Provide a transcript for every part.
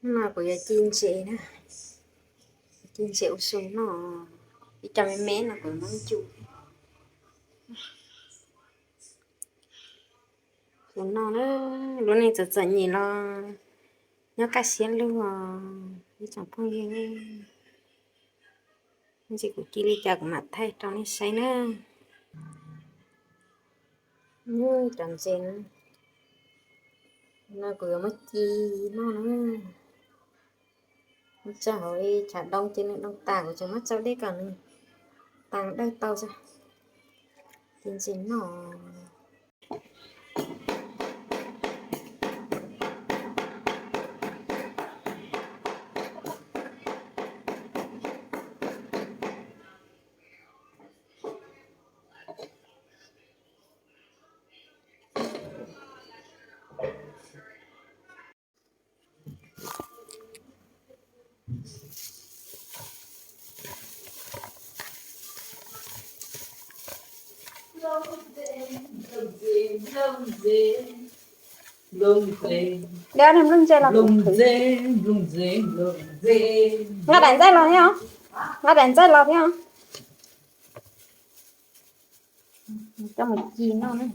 No kuv yuav ci ntses na, ci ntses ua su noj, ib co me me no kuv muab ncu su noj na. Lub neej txom txom nyem los nyob kaj siab lug os ib tsoom phooj ywg. Ntsis kuv ci li cas kuv mam thaij rau nej saib na. Cov ntses no kuv yuav muab ci noj na. Muab tso hauv li chav doo ces nws doo tas, kuv tseem muab tsau dej kom nws tas dawb tau tso, ci ntses noj. Nqa daim ntxaij los thiab os, nqa daim ntxaij los thiab os. Coj mus ci noj na.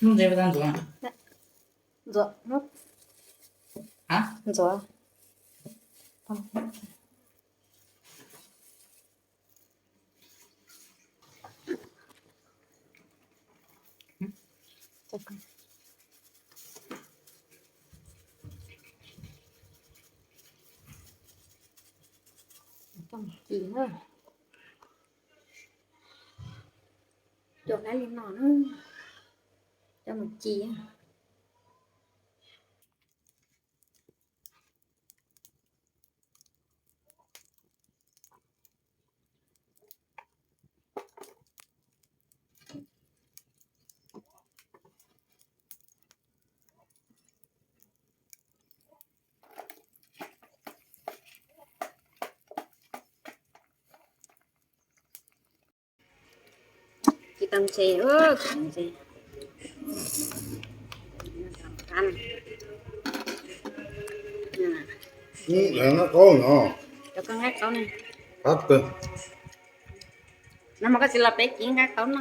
Lub ntses puas tau ntxuav? Ntxuav, ntxuav. Coj mus ci na. Coj lab li no na, coj mus ci. Ci tau ntses, ci ntses. Qab no. Qab qaub no. Cov koj nqaij qaub ne. Qab tawg. No mas koj tsis los peb ci nqaij qaub no.